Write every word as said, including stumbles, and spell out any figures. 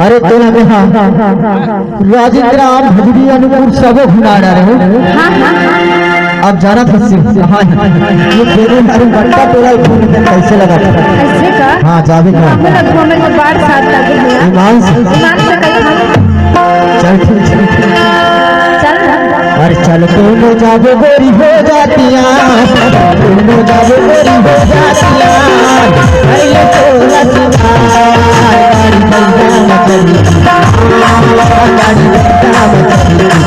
अरे तोला मेहा राजेंद्र, भगुड़ी, अनुपुर सबो घुमा डारे हो। हाँ, हाँ, हाँ। अब जानत हस, हाँ, ये तेरे हर बट्टा तोला घूम के कैसे लगा? ऐसे का? हाँ, जाबे का। हमला घूमे के बार साथ लगे हैं। ईमान से। ईमान से कही हम। चल, ठीक, ठीक, ठीक। चल ना। अरे चल, कोनो जाबो गोरी हो जातिया, कोनो जाबो गोरी हो जातिया। अरे तो रतिया, गाड़ी बंदा मत करी, गाड़ी बंदा मत करी।